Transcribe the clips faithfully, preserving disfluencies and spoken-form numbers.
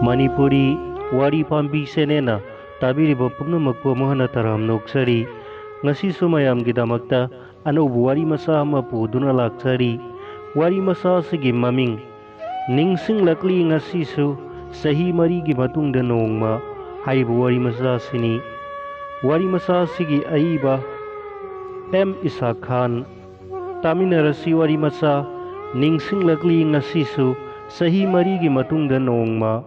ꯃꯅꯤꯄꯨꯔꯤ ꯋꯥꯔꯤ ꯄꯥꯝꯕꯤ ꯆꯦꯅꯦꯜꯅ ꯇꯥꯕꯤꯔꯤꯕ ꯄꯨꯝꯅꯃꯛꯄꯨ ꯑꯃꯨꯛ ꯍꯟꯅ ꯇꯔꯥꯝꯅ ꯑꯣꯛꯆꯔꯤ꯫ ꯉꯁꯤꯁꯨ ꯃꯌꯥꯝꯒꯤꯗꯃꯛꯇ ꯑꯅꯧꯕ ꯋꯥꯔꯤ ꯃꯆꯥ ꯑꯃ ꯄꯨꯗꯨꯅ ꯂꯥꯛꯆꯔꯤ꯫ ꯋꯥꯔꯤ ꯃꯆꯥ ꯑꯁꯤꯒꯤ ꯃꯃꯤꯡ ꯅꯤꯡꯁꯤꯡꯂꯛꯂꯤ ꯉꯁꯤꯁꯨ ꯆꯍꯤ ꯃꯔꯤꯒꯤ ꯃꯇꯨꯡꯗ ꯅꯣꯡꯃ ꯍꯥꯏꯔꯤꯕ ꯋꯥꯔꯤ ꯃꯆꯥ ꯑꯁꯤꯅꯤ꯫ ꯋꯥꯔꯤ ꯃꯆꯥ ꯑꯁꯤꯒꯤ ꯑꯏꯕ ꯑꯦꯝ ꯏꯁꯥꯛ ꯈꯥꯟ꯫ ꯇꯥꯃꯤꯟꯅꯔꯁꯤ ꯋꯥꯔꯤ ꯃꯆꯥ ꯅꯤꯡꯁꯤꯡꯂꯛꯂꯤ ꯉꯁꯤꯁꯨ ꯆꯍꯤ ꯃꯔꯤꯒꯤ ꯃꯇꯨꯡꯗ ꯅꯣꯡꯃ꯫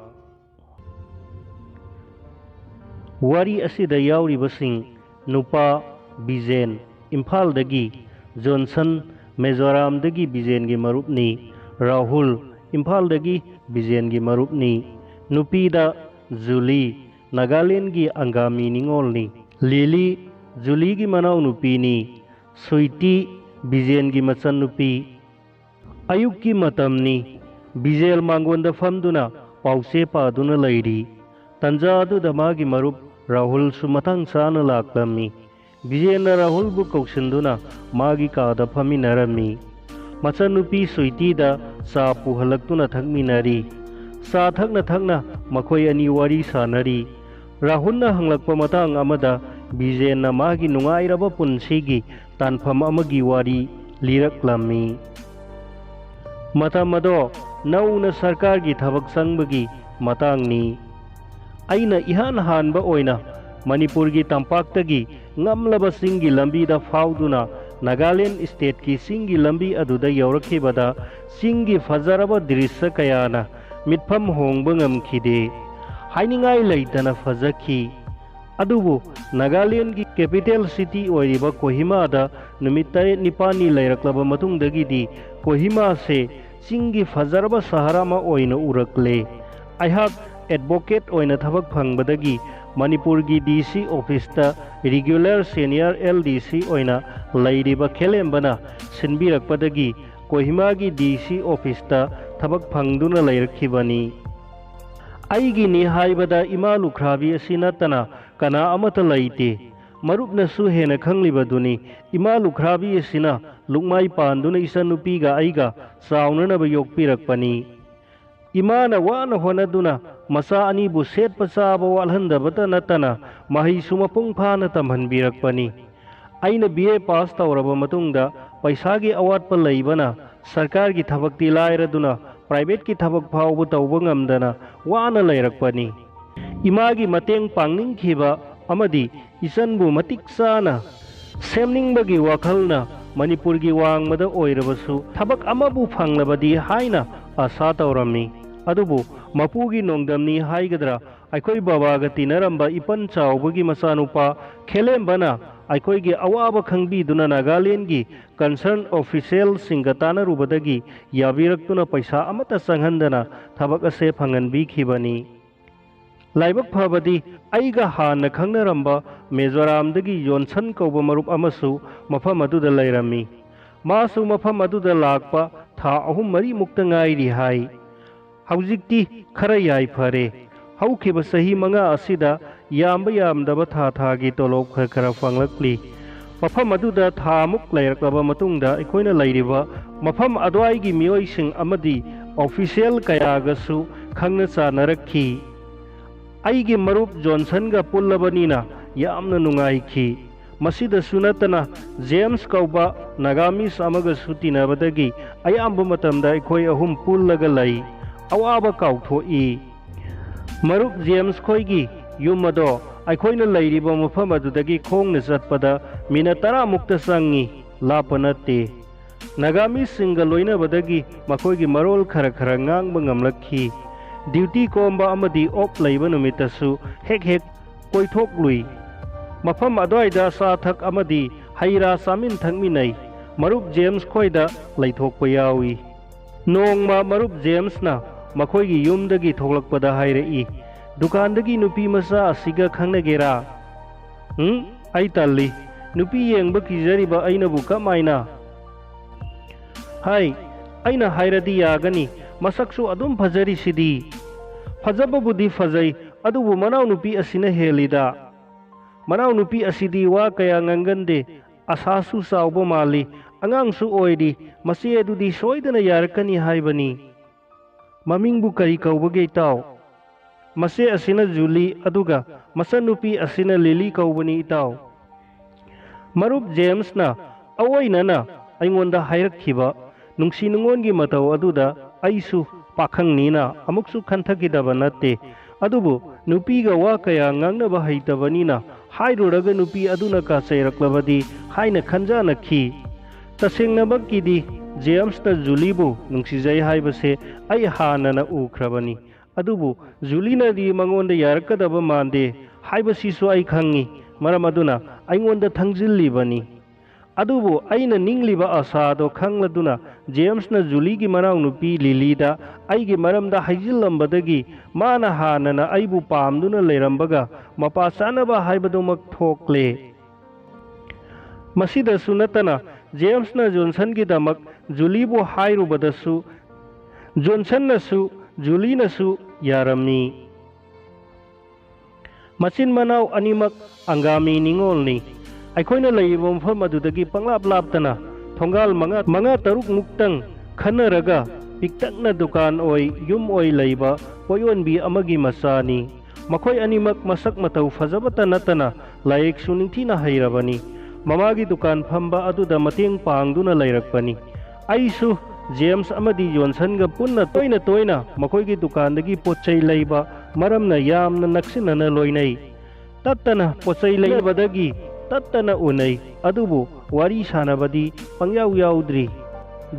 ꯋꯥꯔꯤ ꯑꯁꯤꯗ ꯌꯥꯎꯔꯤꯕꯁꯤꯡ: ꯅꯨꯄꯥ ꯕꯤꯖꯦꯟ, ꯏꯝꯐꯥꯜꯗꯒꯤ; ꯖꯣꯟꯁꯟ, ꯃꯤꯖꯣꯔꯥꯝꯗꯒꯤ ꯕꯤꯖꯦꯟꯒꯤ ꯃꯔꯨꯞꯅꯤ; ꯔꯥꯍꯨꯜ, ꯏꯝꯐꯥꯜꯗꯒꯤ ꯕꯤꯖꯦꯟꯒꯤ ꯃꯔꯨꯞꯅꯤ; ꯅꯨꯄꯤꯗ ꯖꯨꯂꯤ, ꯅꯥꯒꯥꯂꯦꯟꯒꯤ ꯑꯪꯒꯥꯃꯤ ꯅꯤꯉꯣꯜꯅꯤ; ꯂꯤꯂꯤ, ꯖꯨꯂꯤꯒꯤ ꯃꯅꯥꯎꯅꯨꯄꯤꯅꯤ; ꯁ꯭ꯋꯤꯇꯤ, ꯕꯤꯖꯦꯟꯒꯤ ꯃꯆꯟꯅꯨꯄꯤ꯫ ꯑꯌꯨꯛꯀꯤ ꯃꯇꯝꯅꯤ꯫ ꯕꯤꯖꯦꯜ ꯃꯥꯡꯒꯣꯟꯗ ꯐꯝꯗꯨꯅ ꯄꯥꯎꯆꯦ ꯄꯥꯗꯨꯅ ꯂꯩꯔꯤ꯫ ꯇꯟꯖꯥ ꯑꯗꯨꯗ ꯃꯥꯒꯤ ꯃꯔꯨꯞ ꯔꯥꯍꯨꯜꯁꯨ ꯃꯇꯥꯡ ꯆꯥꯅ ꯂꯥꯛꯂꯝꯃꯤ꯫ ꯕꯤꯖꯦꯟꯅ ꯔꯥꯍꯨꯜꯕꯨ ꯀꯧꯁꯤꯟꯗꯨꯅ ꯃꯥꯒꯤ ꯀꯥꯗ ꯐꯝꯃꯤꯟꯅꯔꯝꯃꯤ꯫ ꯃꯆꯟꯅꯨꯄꯤ ꯁ꯭ꯋꯤꯇꯤꯗ ꯆꯥ ꯄꯨꯍꯜꯂꯛꯇꯨꯅ ꯊꯛꯃꯤꯟꯅꯔꯤ꯫ ꯆꯥ ꯊꯛꯅ ꯊꯛꯅ ꯃꯈꯣꯏ ꯑꯅꯤ ꯋꯥꯔꯤ ꯁꯥꯟꯅꯔꯤ꯫ ꯔꯥꯍꯨꯜꯅ ꯍꯪꯂꯛꯄ ꯃꯇꯥꯡ ꯑꯃꯗ ꯕꯤꯖꯦꯟꯅ ꯃꯥꯒꯤ ꯅꯨꯡꯉꯥꯏꯔꯕ ꯄꯨꯟꯁꯤꯒꯤ ꯇꯥꯟꯐꯝ ꯑꯃꯒꯤ ꯋꯥꯔꯤ ꯂꯤꯔꯛꯂꯝꯃꯤ꯫ ꯃꯇꯝ ꯑꯗꯣ ꯅꯧꯅ ꯁꯔꯀꯥꯔꯒꯤ ꯊꯕꯛ ꯆꯪꯕꯒꯤ ꯃꯇꯥꯡꯅꯤ꯫ ꯑꯩꯅ ꯏꯍꯥꯟ ꯍꯥꯟꯕ ꯑꯣꯏꯅ ꯃꯅꯤꯄꯨꯔꯒꯤ ꯇꯝꯄꯥꯛꯇꯒꯤ ꯉꯝꯂꯕ ꯆꯤꯡꯒꯤ ꯂꯝꯕꯤꯗ ꯐꯥꯎꯗꯨꯅ ꯅꯥꯒꯥꯂꯦꯟ ꯁ꯭ꯇꯦꯠꯀꯤ ꯆꯤꯡꯒꯤ ꯂꯝꯕꯤ ꯑꯗꯨꯗ ꯌꯧꯔꯛꯈꯤꯕꯗ ꯆꯤꯡꯒꯤ ꯐꯖꯔꯕ ꯗ꯭ꯔꯤꯁ꯭ꯌ ꯀꯌꯥꯅ ꯃꯤꯠꯐꯝ ꯍꯣꯡꯕ ꯉꯝꯈꯤꯗꯦ꯫ ꯍꯥꯏꯅꯤꯡꯉꯥꯏ ꯂꯩꯇꯅ ꯐꯖꯈꯤ꯫ ꯑꯗꯨꯕꯨ ꯅꯥꯒꯥꯂꯦꯟꯒꯤ ꯀꯦꯄꯤꯇꯦꯜ ꯁꯤꯇꯤ ꯑꯣꯏꯔꯤꯕ ꯀꯣꯍꯤꯃꯥꯗ ꯅꯨꯃꯤꯠ ꯇꯔꯦꯠ ꯅꯤꯄꯥꯜꯅꯤ ꯂꯩꯔꯛꯂꯕ ꯃꯇꯨꯡꯗꯒꯤꯗꯤ ꯀꯣꯍꯤꯃꯥꯁꯦ ꯆꯤꯡꯒꯤ ꯐꯖꯔꯕ ꯁꯍꯔ ꯑꯃ ꯑꯣꯏꯅ ꯎꯔꯛꯂꯦ꯫ ꯑꯩꯍꯥꯛ ꯑꯦꯗꯚꯣꯀꯦꯠ ꯑꯣꯏꯅ ꯊꯕꯛ ꯐꯪꯕꯗꯒꯤ ꯃꯅꯤꯄꯨꯔꯒꯤ ꯗꯤ ꯁꯤ ꯑꯣꯐꯤꯁꯇ ꯔꯤꯒꯨꯂꯔ ꯁꯦꯅꯤꯌꯔ ꯑꯦꯜ ꯗꯤ ꯁꯤ ꯑꯣꯏꯅ ꯂꯩꯔꯤꯕ ꯈꯦꯂꯦꯝꯕꯅ ꯁꯤꯟꯕꯤꯔꯛꯄꯗꯒꯤ ꯀꯣꯍꯤꯃꯥꯒꯤ ꯗꯤ ꯁꯤ ꯑꯣꯐꯤꯁꯇ ꯊꯕꯛ ꯐꯪꯗꯨꯅ ꯂꯩꯔꯛꯈꯤꯕꯅꯤ꯫ ꯑꯩꯒꯤꯅꯤ ꯍꯥꯏꯕꯗ ꯏꯃꯥ ꯂꯨꯈ꯭ꯔꯥꯕꯤ ꯑꯁꯤ ꯅꯠꯇꯅ ꯀꯅꯥ ꯑꯃꯠꯇ ꯂꯩꯇꯦ꯫ ꯃꯔꯨꯞꯅꯁꯨ ꯍꯦꯟꯅ ꯈꯪꯂꯤꯕꯗꯨꯅꯤ, ꯏꯃꯥ ꯂꯨꯈ꯭ꯔꯥꯕꯤ ꯑꯁꯤꯅ ꯂꯨꯛꯃꯥꯏ ꯄꯥꯟꯗꯨꯅ ꯏꯆꯟꯅꯨꯄꯤꯒ ꯑꯩꯒ ꯆꯥꯎꯅꯅꯕ ꯌꯣꯛꯄꯤꯔꯛꯄꯅꯤ꯫ ꯏꯃꯥꯅ ꯋꯥꯅ ꯍꯣꯠꯅꯗꯨꯅ ꯃꯆꯥ ꯑꯅꯤꯕꯨ ꯁꯦꯠꯄ ꯆꯥꯕ ꯋꯥꯠꯍꯟꯗꯕꯇ ꯅꯠꯇꯅ ꯃꯍꯩꯁꯨ ꯃꯄꯨꯡ ꯐꯥꯅ ꯇꯝꯍꯟꯕꯤꯔꯛꯄꯅꯤ꯫ ꯑꯩꯅ ꯕꯤ ꯑꯦ ꯄꯥꯁ ꯇꯧꯔꯕ ꯃꯇꯨꯡꯗ ꯄꯩꯁꯥꯒꯤ ꯑꯋꯥꯠꯄ ꯂꯩꯕꯅ ꯁꯔꯀꯥꯔꯒꯤ ꯊꯕꯛꯇꯤ ꯂꯥꯏꯔꯗꯨꯅ ꯄ꯭ꯔꯥꯏꯚꯦꯠꯀꯤ ꯊꯕꯛ ꯐꯥꯎꯕ ꯇꯧꯕ ꯉꯝꯗꯅ ꯋꯥꯅ ꯂꯩꯔꯛꯄꯅꯤ꯫ ꯏꯃꯥꯒꯤ ꯃꯇꯦꯡ ꯄꯥꯡꯅꯤꯡꯈꯤꯕ ꯑꯃꯗꯤ ꯏꯆꯟꯕꯨ ꯃꯇꯤꯛ ꯆꯥꯅ ꯁꯦꯝꯅꯤꯡꯕꯒꯤ ꯋꯥꯈꯜꯅ ꯃꯅꯤꯄꯨꯔꯒꯤ ꯋꯥꯡꯃꯗ ꯑꯣꯏꯔꯕꯁꯨ ꯊꯕꯛ ꯑꯃꯕꯨ ꯐꯪꯂꯕꯗꯤ ꯍꯥꯏꯅ ꯑꯁꯥ ꯇꯧꯔꯝꯃꯤ꯫ ꯑꯗꯨꯕꯨ ꯃꯄꯨꯒꯤ ꯅꯣꯡꯗꯝꯅꯤ ꯍꯥꯏꯒꯗ꯭ꯔꯥ, ꯑꯩꯈꯣꯏ ꯕꯕꯥꯒ ꯇꯤꯟꯅꯔꯝꯕ ꯏꯄꯟ ꯆꯥꯎꯕꯒꯤ ꯃꯆꯥꯅꯨꯄꯥ ꯈꯦꯂꯦꯝꯕꯅ ꯑꯩꯈꯣꯏꯒꯤ ꯑꯋꯥꯕ ꯈꯪꯕꯤꯗꯨꯅ ꯅꯥꯒꯥꯂꯦꯟꯒꯤ ꯀꯟꯁꯔꯟ ꯑꯣꯐꯤꯁꯤꯌꯦꯜꯁꯤꯡꯒ ꯇꯥꯟꯅꯔꯨꯕꯗꯒꯤ ꯌꯥꯕꯤꯔꯛꯇꯨꯅ ꯄꯩꯁꯥ ꯑꯃꯠꯇ ꯆꯪꯍꯟꯗꯅ ꯊꯕꯛ ꯑꯁꯦ ꯐꯪꯍꯟꯕꯤꯈꯤꯕꯅꯤ꯫ ꯂꯥꯏꯕꯛ ꯐꯕꯗꯤ ꯑꯩꯒ ꯍꯥꯟꯅ ꯈꯪꯅꯔꯝꯕ ꯃꯤꯖꯣꯔꯥꯝꯗꯒꯤ ꯖꯣꯟꯁꯟ ꯀꯧꯕ ꯃꯔꯨꯞ ꯑꯃꯁꯨ ꯃꯐꯝ ꯑꯗꯨꯗ ꯂꯩꯔꯝꯃꯤ꯫ ꯃꯥꯁꯨ ꯃꯐꯝ ꯑꯗꯨꯗ ꯂꯥꯛꯄ ꯊꯥ ꯑꯍꯨꯝ ꯃꯔꯤꯃꯨꯛꯇ ꯉꯥꯏꯔꯤ ꯍꯥꯏ꯫ ꯍꯧꯖꯤꯛꯇꯤ ꯈꯔ ꯌꯥꯏꯐꯔꯦ꯫ ꯍꯧꯈꯤꯕ ꯆꯍꯤ ꯃꯉꯥ ꯑꯁꯤꯗ ꯌꯥꯝꯕ ꯌꯥꯝꯗꯕ ꯊꯥ ꯊꯥꯒꯤ ꯇꯣꯂꯣꯞ ꯈꯔ ꯈꯔ ꯐꯪꯂꯛꯂꯤ꯫ ꯃꯐꯝ ꯑꯗꯨꯗ ꯊꯥ ꯑꯃꯨꯛ ꯂꯩꯔꯛꯂꯕ ꯃꯇꯨꯡꯗ ꯑꯩꯈꯣꯏꯅ ꯂꯩꯔꯤꯕ ꯃꯐꯝ ꯑꯗꯨꯋꯥꯏꯒꯤ ꯃꯤꯑꯣꯏꯁꯤꯡ ꯑꯃꯗꯤ ꯑꯣꯐꯤꯁꯤꯌꯦꯜ ꯀꯌꯥꯒꯁꯨ ꯈꯪꯅ ꯆꯥꯟꯅꯔꯛꯈꯤ꯫ ꯑꯩꯒꯤ ꯃꯔꯨꯞ ꯖꯣꯟꯁꯟꯒ ꯄꯨꯜꯂꯕꯅꯤꯅ ꯌꯥꯝꯅ ꯅꯨꯡꯉꯥꯏꯈꯤ꯫ ꯃꯁꯤꯗꯁꯨ ꯅꯠꯇꯅ ꯖꯦꯝꯁ ꯀꯧꯕ ꯅꯥꯒꯥꯃꯤꯁ ꯑꯃꯒꯁꯨ ꯇꯤꯟꯅꯕꯗꯒꯤ ꯑꯌꯥꯝꯕ ꯃꯇꯝꯗ ꯑꯩꯈꯣꯏ ꯑꯍꯨꯝ ꯄꯨꯜꯂꯒ ꯂꯩ꯫ ꯑꯋꯥꯕ ꯀꯥꯎꯊꯣꯛꯏ꯫ ꯃꯔꯨꯞ ꯖꯦꯝꯁ ꯈꯣꯏꯒꯤ ꯌꯨꯝ ꯑꯗꯣ ꯑꯩꯈꯣꯏꯅ ꯂꯩꯔꯤꯕ ꯃꯐꯝ ꯑꯗꯨꯗꯒꯤ ꯈꯣꯡꯅ ꯆꯠꯄꯗ ꯃꯤꯅꯠ ꯇꯔꯥꯃꯨꯛꯇ ꯆꯪꯉꯤ, ꯂꯥꯞꯄ ꯅꯠꯇꯦ꯫ ꯅꯥꯒꯥꯃꯤꯁꯁꯤꯡꯒ ꯂꯣꯏꯅꯕꯗꯒꯤ ꯃꯈꯣꯏꯒꯤ ꯃꯔꯣꯜ ꯈꯔ ꯈꯔ ꯉꯥꯡꯕ ꯉꯝꯂꯛꯈꯤ꯫ ꯗ꯭ꯌꯨꯇꯤ ꯀꯣꯝꯕ ꯑꯃꯗꯤ ꯑꯣꯞ ꯂꯩꯕ ꯅꯨꯃꯤꯠꯇꯁꯨ ꯍꯦꯛ ꯍꯦꯛ ꯀꯣꯏꯊꯣꯛꯂꯨꯏ꯫ ꯃꯐꯝ ꯑꯗꯨꯋꯥꯏꯗ ꯑꯆꯥ ꯑꯊꯛ ꯑꯃꯗꯤ ꯍꯩ ꯔꯥ ꯆꯥꯃꯤꯟ ꯊꯛꯃꯤꯟꯅꯩ꯫ ꯃꯔꯨꯞ ꯖꯦꯝꯁ ꯈꯣꯏꯗ ꯂꯩꯊꯣꯛꯄ ꯌꯥꯎꯏ꯫ ꯅꯣꯡꯃ ꯃꯔꯨꯞ ꯖꯦꯝꯁꯅ ꯃꯈꯣꯏꯒꯤ ꯌꯨꯝꯗꯒꯤ ꯊꯣꯛꯂꯛꯄꯗ ꯍꯥꯏꯔꯛꯏ, "ꯗꯨꯀꯥꯟꯗꯒꯤ ꯅꯨꯄꯤ ꯃꯆꯥ ꯑꯁꯤꯒ ꯈꯪꯅꯒꯦꯔꯥ?" "ꯎꯝ, ꯑꯩ ꯇꯜꯂꯤ꯫ ꯅꯨꯄꯤ ꯌꯦꯡꯕ ꯀꯤꯖꯔꯤꯕ ꯑꯩꯅꯕꯨ ꯀꯃꯥꯏꯅ?" "ꯍꯥꯏ, ꯑꯩꯅ ꯍꯥꯏꯔꯗꯤ ꯌꯥꯒꯅꯤ꯫ ꯃꯁꯛꯁꯨ ꯑꯗꯨꯝ ꯐꯖꯔꯤꯁꯤꯗꯤ꯫" "ꯐꯖꯕꯕꯨꯗꯤ ꯐꯖꯩ, ꯑꯗꯨꯕꯨ ꯃꯅꯥꯎꯅꯨꯄꯤ ꯑꯁꯤꯅ ꯍꯦꯜꯂꯤꯗ꯫ ꯃꯅꯥꯎꯅꯨꯄꯤ ꯑꯁꯤꯗꯤ ꯋꯥ ꯀꯌꯥ ꯉꯥꯡꯒꯟꯗꯦ, ꯑꯁꯥꯁꯨ ꯆꯥꯎꯕ ꯃꯥꯜꯂꯤ, ꯑꯉꯥꯡꯁꯨ ꯑꯣꯏꯔꯤ, ꯃꯆꯦ ꯑꯗꯨꯗꯤ ꯁꯣꯏꯗꯅ ꯌꯥꯔꯛꯀꯅꯤ ꯍꯥꯏꯕꯅꯤ꯫" "ꯃꯃꯤꯡꯕꯨ ꯀꯔꯤ ꯀꯧꯕꯒꯦ, ꯏꯇꯥꯎ?" "ꯃꯆꯦ ꯑꯁꯤꯅ ꯖꯨꯂꯤ, ꯑꯗꯨꯒ ꯃꯆꯟꯅꯨꯄꯤ ꯑꯁꯤꯅ ꯂꯤꯂꯤ ꯀꯧꯕꯅꯤ, ꯏꯇꯥꯎ꯫" ꯃꯔꯨꯞ ꯖꯦꯝꯁꯅ ꯑꯑꯣꯏꯅꯅ ꯑꯩꯉꯣꯟꯗ ꯍꯥꯏꯔꯛꯈꯤꯕ ꯅꯨꯡꯁꯤ ꯅꯨꯡꯉꯣꯟꯒꯤ ꯃꯇꯧ ꯑꯗꯨꯗ ꯑꯩꯁꯨ ꯄꯥꯈꯪꯅꯤꯅ ꯑꯃꯨꯛꯁꯨ ꯈꯟꯊꯈꯤꯗꯕ ꯅꯠꯇꯦ꯫ ꯑꯗꯨꯕꯨ ꯅꯨꯄꯤꯒ ꯋꯥ ꯀꯌꯥ ꯉꯥꯡꯅꯕ ꯍꯩꯇꯕꯅꯤꯅ ꯍꯥꯏꯔꯨꯔꯒ ꯅꯨꯄꯤ ꯑꯗꯨꯅ ꯀꯥ ꯆꯩꯔꯛꯂꯕꯗꯤ ꯍꯥꯏꯅ ꯈꯟꯖꯥꯅꯈꯤ꯫ ꯇꯁꯦꯡꯅꯃꯛꯀꯤꯗꯤ ꯖꯦꯝꯁꯅ ꯖꯨꯂꯤꯕꯨ ꯅꯨꯡꯁꯤꯖꯩ ꯍꯥꯏꯕꯁꯦ ꯑꯩ ꯍꯥꯟꯅꯅ ꯎꯈ꯭ꯔꯕꯅꯤ꯫ ꯑꯗꯨꯕꯨ ꯖꯨꯂꯤꯅꯗꯤ ꯃꯉꯣꯟꯗ ꯌꯥꯔꯛꯀꯗꯕ ꯃꯥꯟꯗꯦ ꯍꯥꯏꯕꯁꯤꯁꯨ ꯑꯩ ꯈꯪꯏ꯫ ꯃꯔꯝ ꯑꯗꯨꯅ ꯑꯩꯉꯣꯟꯗ ꯊꯪꯖꯤꯜꯂꯤꯕꯅꯤ꯫ ꯑꯗꯨꯕꯨ ꯑꯩꯅ ꯅꯤꯡꯂꯤꯕ ꯑꯁꯥꯗꯣ ꯈꯪꯂꯗꯨꯅ ꯖꯦꯝꯁꯅ ꯖꯨꯂꯤꯒꯤ ꯃꯅꯥꯎꯅꯨꯄꯤ ꯂꯤꯂꯤꯗ ꯑꯩꯒꯤ ꯃꯔꯝꯗ ꯍꯥꯏꯖꯤꯜꯂꯝꯕꯗꯒꯤ ꯃꯥꯅ ꯍꯥꯟꯅꯅ ꯑꯩꯕꯨ ꯄꯥꯝꯗꯨꯅ ꯂꯩꯔꯝꯕꯒ ꯃꯄꯥ ꯆꯥꯅꯕ ꯍꯥꯏꯕꯗꯨꯃꯛ ꯊꯣꯛꯂꯦ꯫ ꯃꯁꯤꯗꯁꯨ ꯅꯠꯇꯅ ꯖꯦꯝꯁꯅ ꯖꯣꯟꯁꯟꯒꯤꯗꯃꯛ ꯖꯨꯂꯤꯕꯨ ꯍꯥꯏꯔꯨꯕꯗꯁꯨ ꯖꯣꯟꯁꯟꯅꯁꯨ ꯖꯨꯂꯤꯅꯁꯨ ꯌꯥꯔꯝꯃꯤ꯫ ꯃꯆꯤꯟ ꯃꯅꯥꯎ ꯑꯅꯤꯃꯛ ꯑꯪꯒꯥꯃꯤ ꯅꯤꯉꯣꯜꯅꯤ꯫ ꯑꯩꯈꯣꯏꯅ ꯂꯩꯔꯤꯕ ꯃꯐꯝ ꯑꯗꯨꯗꯒꯤ ꯄꯪꯂꯥꯞ ꯂꯥꯞꯇꯅ ꯊꯣꯡꯒꯥꯜ ꯃꯉꯥ, ꯃꯉꯥ ꯇꯔꯨꯛ ꯃꯨꯛꯇꯪ ꯈꯟꯅꯔꯒ ꯄꯤꯛꯇꯛꯅ ꯗꯨꯀꯥꯟ ꯑꯣꯏ, ꯌꯨꯝ ꯑꯣꯏ ꯂꯩꯕ ꯄꯣꯠꯌꯣꯟꯕꯤ ꯑꯃꯒꯤ ꯃꯆꯥꯅꯤ꯫ ꯃꯈꯣꯏ ꯑꯅꯤꯃꯛ ꯃꯁꯛ ꯃꯇꯧ ꯐꯖꯕꯇ ꯅꯠꯇꯅ ꯂꯥꯏꯔꯤꯛꯁꯨ ꯅꯤꯡꯊꯤꯅ ꯍꯩꯔꯕꯅꯤ꯫ ꯃꯃꯥꯒꯤ ꯗꯨꯀꯥꯟ ꯐꯝꯕ ꯑꯗꯨꯗ ꯃꯇꯦꯡ ꯄꯥꯡꯗꯨꯅ ꯂꯩꯔꯛꯄꯅꯤ꯫ ꯑꯩꯁꯨ ꯖꯦꯝꯁ ꯑꯃꯗꯤ ꯖꯣꯟꯁꯟꯒ ꯄꯨꯟꯅ ꯇꯣꯏꯅ ꯇꯣꯏꯅ ꯃꯈꯣꯏꯒꯤ ꯗꯨꯀꯥꯟꯗꯒꯤ ꯄꯣꯠ ꯆꯩ ꯂꯩꯕ ꯃꯔꯝꯅ ꯌꯥꯝꯅ ꯅꯛꯁꯤꯟꯅꯅ ꯂꯣꯏꯅꯩ꯫ ꯇꯠꯇꯅ ꯄꯣꯠ ꯆꯩ ꯂꯩꯕꯗꯒꯤ ꯇꯠꯇꯅ ꯎꯅꯩ, ꯑꯗꯨꯕꯨ ꯋꯥꯔꯤ ꯁꯥꯟꯅꯕꯗꯤ ꯄꯪꯌꯥꯎ ꯌꯥꯎꯗ꯭ꯔꯤ꯫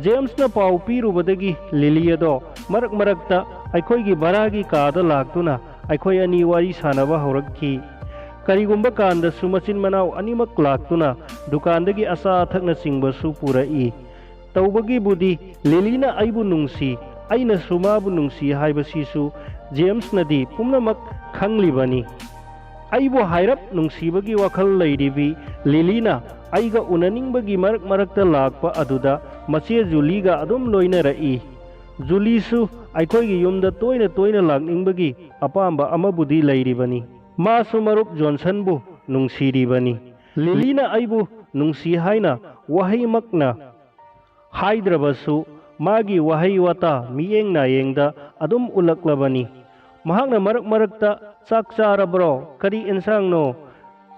ꯖꯦꯝꯁꯅ ꯄꯥꯎ ꯄꯤꯔꯨꯕꯗꯒꯤ ꯂꯤꯂꯤ ꯑꯗꯣ ꯃꯔꯛ ꯃꯔꯛꯇ ꯑꯩꯈꯣꯏꯒꯤ ꯚꯔꯥꯒꯤ ꯀꯥꯗ ꯂꯥꯛꯇꯨꯅ ꯑꯩꯈꯣꯏ ꯑꯅꯤ ꯋꯥꯔꯤ ꯁꯥꯟꯅꯕ ꯍꯧꯔꯛꯈꯤ꯫ ꯀꯔꯤꯒꯨꯝꯕ ꯀꯥꯟꯗꯁꯨ ꯃꯆꯤꯟ ꯃꯅꯥꯎ ꯑꯅꯤꯃꯛ ꯂꯥꯛꯇꯨꯅ ꯗꯨꯀꯥꯟꯗꯒꯤ ꯑꯆꯥ ꯑꯊꯛꯅꯆꯤꯡꯕꯁꯨ ꯄꯨꯔꯛꯏ꯫ ꯇꯧꯕꯒꯤꯕꯨꯗꯤ ꯂꯤꯂꯤꯅ ꯑꯩꯕꯨ ꯅꯨꯡꯁꯤ, ꯑꯩꯅꯁꯨ ꯃꯥꯕꯨ ꯅꯨꯡꯁꯤ ꯍꯥꯏꯕꯁꯤꯁꯨ ꯖꯦꯝꯁꯅꯗꯤ ꯄꯨꯝꯅꯃꯛ ꯈꯪꯂꯤꯕꯅꯤ꯫ ꯑꯩꯕꯨ ꯍꯥꯏꯔꯞ ꯅꯨꯡꯁꯤꯕꯒꯤ ꯋꯥꯈꯜ ꯂꯩꯔꯤꯕꯤ ꯂꯤꯂꯤꯅ ꯑꯩꯒ ꯎꯅꯅꯤꯡꯕꯒꯤ ꯃꯔꯛ ꯃꯔꯛꯇ ꯂꯥꯛꯄ ꯑꯗꯨꯗ ꯃꯆꯦ ꯖꯨꯂꯤꯒ ꯑꯗꯨꯝ ꯂꯣꯏꯅꯔꯛꯏ꯫ ꯖꯨꯂꯤꯁꯨ ꯑꯩꯈꯣꯏꯒꯤ ꯌꯨꯝꯗ ꯇꯣꯏꯅ ꯇꯣꯏꯅ ꯂꯥꯛꯅꯤꯡꯕꯒꯤ ꯑꯄꯥꯝꯕ ꯑꯃꯕꯨꯗꯤ ꯂꯩꯔꯤꯕꯅꯤ꯫ ꯃꯥꯁꯨ ꯃꯔꯨꯞ ꯖꯣꯟꯁꯟꯕꯨ ꯅꯨꯡꯁꯤꯔꯤꯕꯅꯤ꯫ ꯂꯤꯂꯤꯅ ꯑꯩꯕꯨ ꯅꯨꯡꯁꯤ ꯍꯥꯏꯅ ꯋꯥꯍꯩꯃꯛꯅ ꯍꯥꯏꯗ꯭ꯔꯕꯁꯨ, ꯃꯥꯒꯤ ꯋꯥꯍꯩ ꯋꯥꯇꯥ ꯃꯤꯠꯌꯦꯡ ꯅꯥꯌꯦꯡꯗ ꯑꯗꯨꯝ ꯎꯠꯂꯛꯂꯕꯅꯤ꯫ ꯃꯍꯥꯛꯅ ꯃꯔꯛ ꯃꯔꯛꯇ "ꯆꯥꯛ ꯆꯥꯔꯕ꯭ꯔꯣ? ꯀꯔꯤ ꯑꯦꯟꯁꯥꯡꯅꯣ?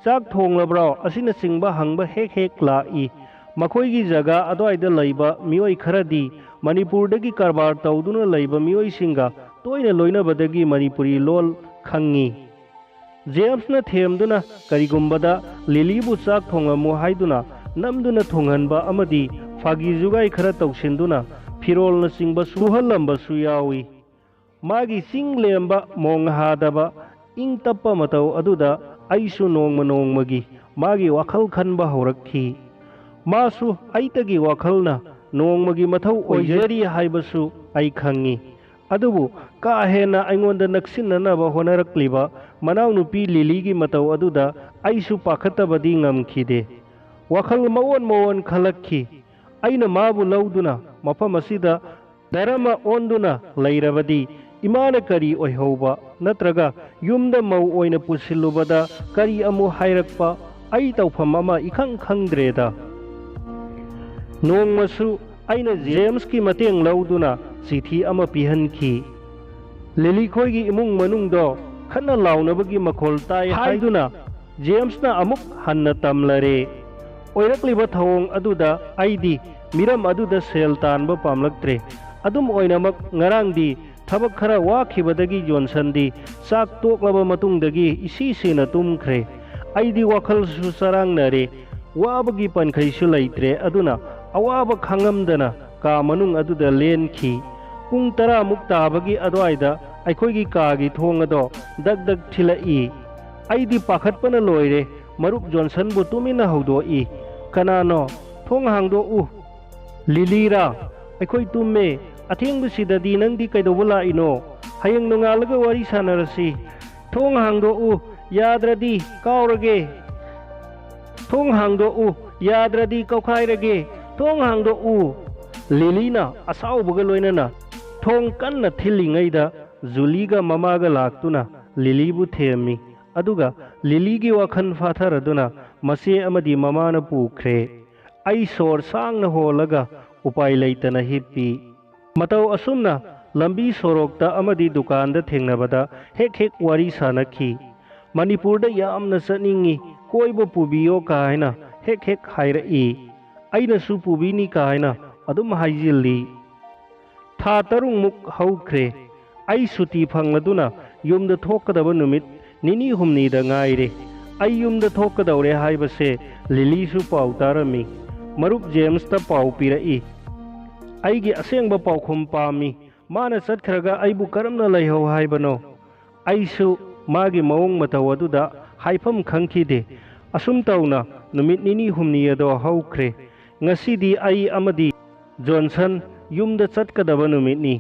ꯆꯥꯛ ꯊꯣꯡꯂꯕ꯭ꯔꯣ?" ꯑꯁꯤꯅꯆꯤꯡꯕ ꯍꯪꯕ ꯍꯦꯛ ꯍꯦꯛ ꯂꯥꯛꯏ꯫ ꯃꯈꯣꯏꯒꯤ ꯖꯒꯥ ꯑꯗꯨꯋꯥꯏꯗ ꯂꯩꯕ ꯃꯤꯑꯣꯏ ꯈꯔꯗꯤ ꯃꯅꯤꯄꯨꯔꯗꯒꯤ ꯀꯔꯕꯥꯔ ꯇꯧꯗꯨꯅ ꯂꯩꯕ ꯃꯤꯑꯣꯏꯁꯤꯡꯒ ꯇꯣꯏꯅ ꯂꯣꯏꯅꯕꯗꯒꯤ ꯃꯅꯤꯄꯨꯔꯤ ꯂꯣꯜ ꯈꯪꯉꯤ꯫ ꯖꯦꯝꯁꯅ ꯊꯦꯝꯗꯨꯅ ꯀꯔꯤꯒꯨꯝꯕꯗ ꯂꯤꯂꯤꯕꯨ ꯆꯥꯛ ꯊꯣꯡꯂꯝꯃꯨ ꯍꯥꯏꯗꯨꯅ ꯅꯝꯗꯨꯅ ꯊꯣꯡꯍꯟꯕ ꯑꯃꯗꯤ ꯐꯥꯒꯤ ꯖꯨꯒꯥꯏ ꯈꯔ ꯇꯧꯁꯤꯟꯗꯨꯅ ꯐꯤꯔꯣꯜꯅꯆꯤꯡꯕ ꯁꯨꯍꯜꯂꯝꯕꯁꯨ ꯌꯥꯎꯏ꯫ ꯃꯥꯒꯤ ꯆꯤꯡ ꯂꯦꯝꯕ, ꯃꯣꯡ ꯍꯥꯗꯕ, ꯏꯪ ꯇꯞꯄ ꯃꯇꯧ ꯑꯗꯨꯗ ꯑꯩꯁꯨ ꯅꯣꯡꯃ ꯅꯣꯡꯃꯒꯤ ꯃꯥꯒꯤ ꯋꯥꯈꯜ ꯈꯟꯕ ꯍꯧꯔꯛꯈꯤ꯫ ꯃꯥꯁꯨ ꯑꯩꯇꯒꯤ ꯋꯥꯈꯜꯅ ꯅꯣꯡꯃꯒꯤ ꯃꯊꯧ ꯑꯣꯏꯖꯔꯤ ꯍꯥꯏꯕꯁꯨ ꯑꯩ ꯈꯪꯉꯤ꯫ ꯑꯗꯨꯕꯨ ꯀꯥ ꯍꯦꯟꯅ ꯑꯩꯉꯣꯟꯗ ꯅꯛꯁꯤꯟꯅꯅꯕ ꯍꯣꯠꯅꯔꯛꯂꯤꯕ ꯃꯅꯥꯎꯅꯨꯄꯤ ꯂꯤꯂꯤꯒꯤ ꯃꯇꯧ ꯑꯗꯨꯗ ꯑꯩꯁꯨ ꯄꯥꯈꯠꯇꯕꯗꯤ ꯉꯝꯈꯤꯗꯦ꯫ ꯋꯥꯈꯜ ꯃꯑꯣꯟ ꯃꯑꯣꯟ ꯈꯜꯂꯛꯈꯤ꯫ ꯑꯩꯅ ꯃꯥꯕꯨ ꯂꯧꯗꯨꯅ ꯃꯐꯝ ꯑꯁꯤꯗ ꯙꯔꯃ ꯑꯣꯟꯗꯨꯅ ꯂꯩꯔꯕꯗꯤ ꯏꯃꯥꯅ ꯀꯔꯤ ꯑꯣꯏꯍꯧꯕ, ꯅꯠꯇ꯭ꯔꯒ ꯌꯨꯝꯗ ꯃꯧ ꯑꯣꯏꯅ ꯄꯨꯁꯤꯜꯂꯨꯕꯗ ꯀꯔꯤ ꯑꯃꯨꯛ ꯍꯥꯏꯔꯛꯄ, ꯑꯩ ꯇꯧꯐꯝ ꯑꯃ ꯏꯈꯪ ꯈꯪꯗ꯭ꯔꯦꯗ꯫ ꯅꯣꯡꯃꯁꯨ ꯑꯩꯅ ꯖꯦꯝꯁꯀꯤ ꯃꯇꯦꯡ ꯂꯧꯗꯨꯅ ꯆꯤꯊꯤ ꯑꯃ ꯄꯤꯍꯟꯈꯤ꯫ "ꯂꯤꯂꯤ ꯈꯣꯏꯒꯤ ꯏꯃꯨꯡ ꯃꯅꯨꯡꯗꯣ ꯈꯠꯅ ꯂꯥꯎꯅꯕꯒꯤ ꯃꯈꯣꯜ ꯇꯥꯏ" ꯍꯥꯏꯗꯨꯅ ꯖꯦꯝꯁꯅ ꯑꯃꯨꯛ ꯍꯟꯅ ꯇꯝꯂꯔꯦ꯫ ꯑꯣꯏꯔꯛꯂꯤꯕ ꯊꯧꯑꯣꯡ ꯑꯗꯨꯗ ꯑꯩꯗꯤ ꯃꯤꯔꯝ ꯑꯗꯨꯗ ꯁꯦꯜ ꯇꯥꯟꯕ ꯄꯥꯝꯂꯛꯇ꯭ꯔꯦ꯫ ꯑꯗꯨꯝ ꯑꯣꯏꯅꯃꯛ, ꯉꯔꯥꯡꯗꯤ ꯊꯕꯛ ꯈꯔ ꯋꯥꯈꯤꯕꯗꯒꯤ ꯖꯣꯟꯁꯟꯗꯤ ꯆꯥꯛ ꯇꯣꯛꯂꯕ ꯃꯇꯨꯡꯗꯒꯤ ꯏꯁꯤ ꯁꯤꯅ ꯇꯨꯝꯈ꯭ꯔꯦ꯫ ꯑꯩꯗꯤ ꯋꯥꯈꯜꯁꯨ ꯆꯔꯥꯡꯅꯔꯦ꯫ ꯋꯥꯕꯒꯤ ꯄꯟꯈꯩꯁꯨ ꯂꯩꯇ꯭ꯔꯦ꯫ ꯑꯗꯨꯅ ꯑꯋꯥꯕ ꯈꯥꯡꯉꯝꯗꯅ ꯀꯥ ꯃꯅꯨꯡ ꯑꯗꯨꯗ ꯂꯦꯟꯈꯤ꯫ ꯄꯨꯡ ꯇꯔꯥꯃꯨꯛ ꯇꯥꯕꯒꯤ ꯑꯗꯨꯋꯥꯏꯗ ꯑꯩꯈꯣꯏꯒꯤ ꯀꯥꯒꯤ ꯊꯣꯡ ꯑꯗꯣ ꯗꯛ ꯗꯛ ꯊꯤꯜꯂꯛꯏ꯫ ꯑꯩꯗꯤ ꯄꯥꯈꯠꯄꯅ ꯂꯣꯏꯔꯦ꯫ ꯃꯔꯨꯞ ꯖꯣꯟꯁꯟꯕꯨ ꯇꯨꯃꯤꯟꯅ ꯍꯧꯗꯣꯛꯏ꯫ "ꯀꯅꯥꯅꯣ? ꯊꯣꯡ ꯍꯥꯡꯗꯣꯛꯎ!" "ꯂꯤꯂꯤꯔꯥ? ꯑꯩꯈꯣꯏ ꯇꯨꯝꯃꯦ꯫ ꯑꯊꯦꯡꯕꯁꯤꯗꯗꯤ ꯅꯪꯗꯤ ꯀꯩꯗꯧꯕ ꯂꯥꯛꯏꯅꯣ? ꯍꯌꯦꯡ ꯅꯣꯡꯉꯥꯜꯂꯒ ꯋꯥꯔꯤ ꯁꯥꯟꯅꯔꯁꯤ꯫ ꯊꯣꯡ ꯍꯥꯡꯗꯣꯛꯎ, ꯌꯥꯗ꯭ꯔꯗꯤ ꯀꯥꯎꯔꯒꯦ꯫ ꯊꯣꯡ ꯍꯥꯡꯗꯣꯛꯎ, ꯌꯥꯗ꯭ꯔꯗꯤ ꯀꯧꯈꯥꯏꯔꯒꯦ꯫ ꯊꯣꯡ ꯍꯥꯡꯗꯣꯛꯎ!" ꯂꯤꯂꯤꯅ ꯑꯁꯥꯎꯕꯒ ꯂꯣꯏꯅꯅ ꯊꯣꯡ ꯀꯟꯅ ꯊꯤꯜꯂꯤꯉꯩꯗ ꯖꯨꯂꯤꯒ ꯃꯃꯥꯒ ꯂꯥꯛꯇꯨꯅ ꯂꯤꯂꯤꯕꯨ ꯊꯦꯝꯃꯤ꯫ ꯑꯗꯨꯒ ꯂꯤꯂꯤꯒꯤ ꯋꯥꯈꯜ ꯐꯥꯊꯔꯗꯨꯅ ꯃꯆꯦ ꯑꯃꯗꯤ ꯃꯃꯥꯅ ꯄꯨꯈ꯭ꯔꯦ꯫ ꯑꯩ ꯁꯣꯔ ꯁꯥꯡꯅ ꯍꯣꯜꯂꯒ ꯎꯄꯥꯏ ꯂꯩꯇꯅ ꯍꯤꯞꯄꯤ꯫ ꯃꯇꯧ ꯑꯁꯨꯝꯅ ꯂꯝꯕꯤ ꯁꯣꯔꯣꯛꯇ ꯑꯃꯗꯤ ꯗꯨꯀꯥꯟꯗ ꯊꯦꯡꯅꯕꯗ ꯍꯦꯛ ꯍꯦꯛ ꯋꯥꯔꯤ ꯁꯥꯅꯈꯤ꯫ "ꯃꯅꯤꯄꯨꯔꯗ ꯌꯥꯝꯅ ꯆꯠꯅꯤꯡꯏ, ꯀꯣꯏꯕ ꯄꯨꯕꯤꯌꯣ" ꯀꯥꯏꯅ ꯍꯦꯛ ꯍꯦꯛ ꯍꯥꯏꯔꯛꯏ꯫ ꯑꯩꯅꯁꯨ "ꯄꯨꯕꯤꯅꯤ" ꯀꯥꯏꯅ ꯑꯗꯨꯝ ꯍꯥꯏꯖꯤꯜꯂꯤ꯫ ꯊꯥ ꯇꯔꯨꯛꯃꯨꯛ ꯍꯧꯈ꯭ꯔꯦ꯫ ꯑꯩ ꯁꯨꯇꯤ ꯐꯪꯂꯗꯨꯅ ꯌꯨꯝꯗ ꯊꯣꯛꯀꯗꯕ ꯅꯨꯃꯤꯠ ꯅꯤꯅꯤ ꯍꯨꯝꯅꯤꯗ ꯉꯥꯏꯔꯦ꯫ ꯑꯩ ꯌꯨꯝꯗ ꯊꯣꯛꯀꯗꯧꯔꯦ ꯍꯥꯏꯕꯁꯦ ꯂꯤꯂꯤꯁꯨ ꯄꯥꯎ ꯇꯥꯔꯝꯃꯤ꯫ ꯃꯔꯨꯞ ꯖꯦꯝꯁꯇ ꯄꯥꯎ ꯄꯤꯔꯛꯏ꯫ ꯑꯩꯒꯤ ꯑꯁꯦꯡꯕ ꯄꯥꯎꯈꯨꯝ ꯄꯥꯝꯃꯤ꯫ ꯃꯥꯅ ꯆꯠꯈ꯭ꯔꯒ ꯑꯩꯕꯨ ꯀꯔꯝꯅ ꯂꯩꯍꯧ ꯍꯥꯏꯕꯅꯣ? ꯑꯩꯁꯨ ꯃꯥꯒꯤ ꯃꯑꯣꯡ ꯃꯇꯧ ꯑꯗꯨꯗ ꯍꯥꯏꯐꯝ ꯈꯪꯈꯤꯗꯦ꯫ ꯑꯁꯨꯝ ꯇꯧꯅ ꯅꯨꯃꯤꯠ ꯅꯤꯅꯤ ꯍꯨꯝꯅꯤ ꯑꯗꯣ ꯍꯧꯈ꯭ꯔꯦ꯫ ꯉꯁꯤꯗꯤ ꯑꯩ ꯑꯃꯗꯤ ꯖꯣꯟꯁꯟ ꯌꯨꯝꯗ ꯆꯠꯀꯗꯕ ꯅꯨꯃꯤꯠꯅꯤ꯫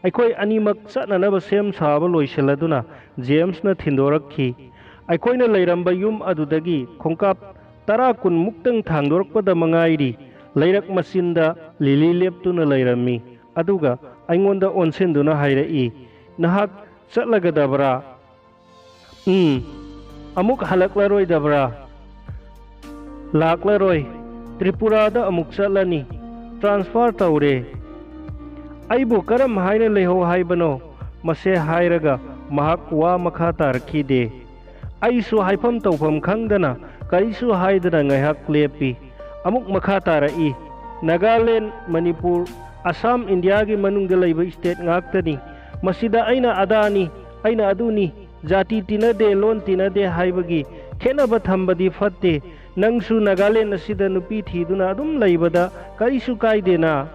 ꯑꯩꯈꯣꯏ ꯑꯅꯤꯃꯛ ꯆꯠꯅꯅꯕ ꯁꯦꯝ ꯁꯥꯕ ꯂꯣꯏꯁꯤꯜꯂꯗꯨꯅ ꯖꯦꯝꯁꯅ ꯊꯤꯟꯗꯣꯔꯛꯈꯤ꯫ ꯑꯩꯈꯣꯏꯅ ꯂꯩꯔꯝꯕ ꯌꯨꯝ ꯑꯗꯨꯗꯒꯤ ꯈꯣꯡꯀꯥꯞ ꯇꯔꯥ ꯀꯨꯟꯃꯨꯛꯇꯪ ꯊꯥꯡꯗꯣꯔꯛꯄꯗ ꯃꯉꯥꯏꯔꯤ꯫ ꯂꯩꯔꯛ ꯃꯆꯤꯟꯗ ꯂꯤꯂꯤ ꯂꯦꯞꯇꯨꯅ ꯂꯩꯔꯝꯃꯤ꯫ ꯑꯗꯨꯒ ꯑꯩꯉꯣꯟꯗ ꯑꯣꯟꯁꯤꯟꯗꯨꯅ ꯍꯥꯏꯔꯛꯏ, "ꯅꯍꯥꯛ ꯆꯠꯂꯒꯗꯕ꯭ꯔꯥ?" "ꯎꯝ, ꯑꯃꯨꯛ ꯍꯜꯂꯛꯂꯔꯣꯏꯗꯕ꯭ꯔꯥ?" "ꯂꯥꯛꯂꯔꯣꯏ꯫ ꯇ꯭ꯔꯤꯄꯨꯔꯥꯗ ꯑꯃꯨꯛ ꯆꯠꯂꯅꯤ꯫ ꯇ꯭ꯔꯥꯟꯁꯐꯔ ꯇꯧꯔꯦ꯫" "ꯑꯩꯕꯨ ꯀꯔꯝ ꯍꯥꯏꯅ ꯂꯩꯍꯧ ꯍꯥꯏꯕꯅꯣ?" ꯃꯁꯦ ꯍꯥꯏꯔꯒ ꯃꯍꯥꯛ ꯋꯥ ꯃꯈꯥ ꯇꯥꯔꯛꯈꯤꯗꯦ꯫ ꯑꯩꯁꯨ ꯍꯥꯏꯐꯝ ꯇꯧꯐꯝ ꯈꯪꯗꯅ ꯀꯔꯤꯁꯨ ꯍꯥꯏꯗꯅ ꯉꯥꯏꯍꯥꯛ ꯂꯦꯞꯄꯤ꯫ ꯑꯃꯨꯛ ꯃꯈꯥ ꯇꯥꯔꯛꯏ, "ꯅꯥꯒꯥꯂꯦꯟ, ꯃꯅꯤꯄꯨꯔ, ꯑꯁꯥꯝ ꯏꯟꯗꯤꯌꯥꯒꯤ ꯃꯅꯨꯡꯗ ꯂꯩꯕ ꯁ꯭ꯇꯦꯠ ꯉꯥꯛꯇꯅꯤ꯫ ꯃꯁꯤꯗ ꯑꯩꯅ ꯑꯗꯥꯅꯤ, ꯑꯩꯅ ꯑꯗꯨꯅꯤ, ꯖꯥꯇꯤ ꯇꯤꯟꯅꯗꯦ, ꯂꯣꯟ ꯇꯤꯟꯅꯗꯦ ꯍꯥꯏꯕꯒꯤ ꯈꯦꯠꯅꯕ ꯊꯝꯕꯗꯤ ꯐꯠꯇꯦ꯫ ꯅꯪꯁꯨ ꯅꯥꯒꯥꯂꯦꯟ ꯑꯁꯤꯗ ꯅꯨꯄꯤ ꯊꯤꯗꯨꯅ ꯑꯗꯨꯝ ꯂꯩꯕꯗ ꯀꯔꯤꯁꯨ ꯀꯥꯏꯗꯦꯅ?"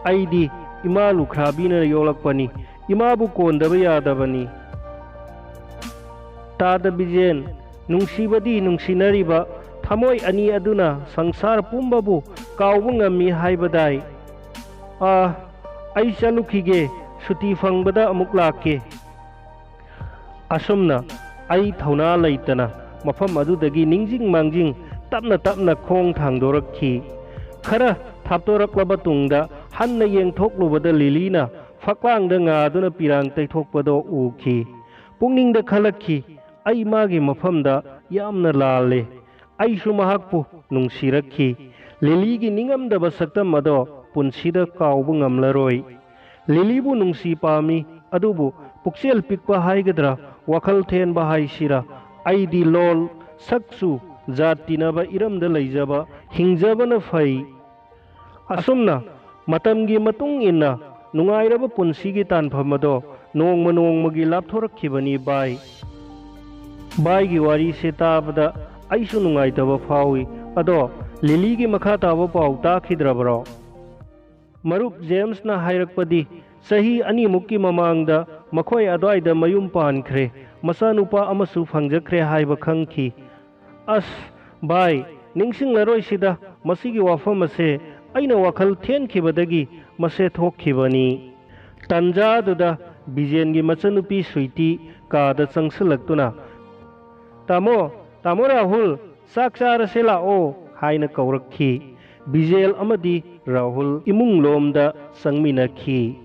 "ꯑꯩꯗꯤ ꯏꯃꯥ ꯂꯨꯈ꯭ꯔꯥꯕꯤꯅ ꯌꯣꯛꯂꯛꯄꯅꯤ꯫ ꯏꯃꯥꯕꯨ ꯀꯣꯟꯗꯕ ꯌꯥꯗꯕꯅꯤ꯫" ꯇꯥꯗ ꯕꯤꯖꯦꯟ, ꯅꯨꯡꯁꯤꯕꯗꯤ ꯅꯨꯡꯁꯤꯅꯔꯤꯕ ꯊꯃꯣꯏ ꯑꯅꯤ ꯑꯗꯨꯅ ꯁꯪꯁꯥꯔ ꯄꯨꯝꯕꯕꯨ ꯀꯥꯎꯕ ꯉꯝꯃꯤ ꯍꯥꯏꯕꯗꯥꯏ? "ꯑꯥ, ꯑꯩ ꯆꯠꯂꯨꯈꯤꯒꯦ, ꯁꯨꯇꯤ ꯐꯪꯕꯗ ꯑꯃꯨꯛ ꯂꯥꯛꯀꯦ꯫" ꯑꯁꯨꯝꯅ ꯑꯩ ꯊꯧꯅꯥ ꯂꯩꯇꯅ ꯃꯐꯝ ꯑꯗꯨꯗꯒꯤ ꯅꯤꯡꯖꯤꯡ ꯃꯥꯡꯖꯤꯡ ꯇꯞꯅ ꯇꯞꯅ ꯈꯣꯡ ꯊꯥꯡꯗꯣꯔꯛꯈꯤ꯫ ꯈꯔ ꯊꯥꯞꯇꯣꯔꯛꯂꯕ ꯇꯨꯡꯗ ꯍꯟꯅ ꯌꯦꯡꯊꯣꯛꯂꯨꯕꯗ ꯂꯤꯂꯤꯅ ꯐꯛꯂꯥꯡꯗ ꯉꯥꯗꯨꯅ ꯄꯤꯔꯥꯡ ꯇꯩꯊꯣꯛꯄꯗꯣ ꯎꯈꯤ꯫ ꯄꯨꯛꯅꯤꯡꯗ ꯈꯜꯂꯛꯈꯤ, "ꯑꯩ ꯃꯥꯒꯤ ꯃꯐꯝꯗ ꯌꯥꯝꯅ ꯂꯥꯜꯂꯦ꯫" ꯑꯩꯁꯨ ꯃꯍꯥꯛꯄꯨ ꯅꯨꯡꯁꯤꯔꯛꯈꯤ꯫ ꯂꯤꯂꯤꯒꯤ ꯅꯤꯡꯉꯝꯗꯕ ꯁꯛꯇꯝ ꯑꯗꯣ ꯄꯨꯟꯁꯤꯗ ꯀꯥꯎꯕ ꯉꯝꯂꯔꯣꯏ꯫ ꯂꯤꯂꯤꯕꯨ ꯅꯨꯡꯁꯤ ꯄꯥꯝꯃꯤ, ꯑꯗꯨꯕꯨ ꯄꯨꯛꯆꯦꯜ ꯄꯤꯛꯄ ꯍꯥꯏꯒꯗ꯭ꯔꯥ, ꯋꯥꯈꯜ ꯊꯦꯟꯕ ꯍꯥꯏꯁꯤꯔꯥ, ꯑꯩꯗꯤ ꯂꯣꯜ, ꯁꯛꯆꯨ, ꯖꯥꯠ ꯇꯤꯟꯅꯕ ꯏꯔꯝꯗ ꯂꯩꯖꯕ, ꯍꯤꯡꯖꯕꯅ ꯐꯩ꯫ ꯑꯁꯨꯝꯅ ꯃꯇꯝꯒꯤ ꯃꯇꯨꯡ ꯏꯟꯅ ꯅꯨꯡꯉꯥꯏꯔꯕ ꯄꯨꯟꯁꯤꯒꯤ ꯇꯥꯟꯐꯝ ꯑꯗꯣ ꯅꯣꯡꯃ ꯅꯣꯡꯃꯒꯤ ꯂꯥꯞꯊꯣꯔꯛꯈꯤꯕꯅꯤ ꯚꯥꯏ꯫ ꯚꯥꯏꯒꯤ ꯋꯥꯔꯤꯁꯦ ꯇꯥꯕꯗ ꯑꯩꯁꯨ ꯅꯨꯡꯉꯥꯏꯇꯕ ꯐꯥꯎꯏ꯫ ꯑꯗꯣ ꯂꯤꯂꯤꯒꯤ ꯃꯈꯥ ꯇꯥꯕ ꯄꯥꯎ ꯇꯥꯈꯤꯗ꯭ꯔꯕ꯭ꯔꯣ? ꯃꯔꯨꯞ ꯖꯦꯝꯁꯅ ꯍꯥꯏꯔꯛꯄꯗꯤ, ꯆꯍꯤ ꯑꯅꯤꯃꯨꯛꯀꯤ ꯃꯃꯥꯡꯗ ꯃꯈꯣꯏ ꯑꯗ꯭ꯋꯥꯏꯗ ꯃꯌꯨꯝ ꯄꯥꯟꯈ꯭ꯔꯦ, ꯃꯆꯥꯅꯨꯄꯥ ꯑꯃꯁꯨ ꯐꯪꯖꯈ꯭ꯔꯦ ꯍꯥꯏꯕ ꯈꯪꯈꯤ꯫ ꯑꯁ ꯚꯥꯏ, ꯅꯤꯡꯁꯤꯡꯂꯔꯣꯏꯁꯤꯗ, ꯃꯁꯤꯒꯤ ꯋꯥꯐꯝ ꯑꯁꯦ ꯑꯩꯅ ꯋꯥꯈꯜ ꯊꯦꯟꯈꯤꯕꯗꯒꯤ ꯃꯁꯦ ꯊꯣꯛꯈꯤꯕꯅꯤ꯫ ꯇꯟꯖꯥꯗꯨꯗ ꯕꯤꯖꯦꯟꯒꯤ ꯃꯆꯟꯅꯨꯄꯤ ꯁ꯭ꯋꯤꯇꯤ ꯀꯥꯗ ꯆꯪꯁꯤꯜꯂꯛꯇꯨꯅ, "ꯇꯥꯃꯣ, ꯇꯥꯃꯣ ꯔꯥꯍꯨꯜ, ꯆꯥꯛ ꯆꯥꯔꯁꯦ ꯂꯥꯛꯑꯣ" ꯍꯥꯏꯅ ꯀꯧꯔꯛꯈꯤ꯫ ꯕꯤꯖꯦꯜ ꯑꯃꯗꯤ ꯔꯥꯍꯨꯜ ꯏꯃꯨꯡ ꯂꯣꯝꯗ ꯆꯪꯃꯤꯟꯅꯈꯤ꯫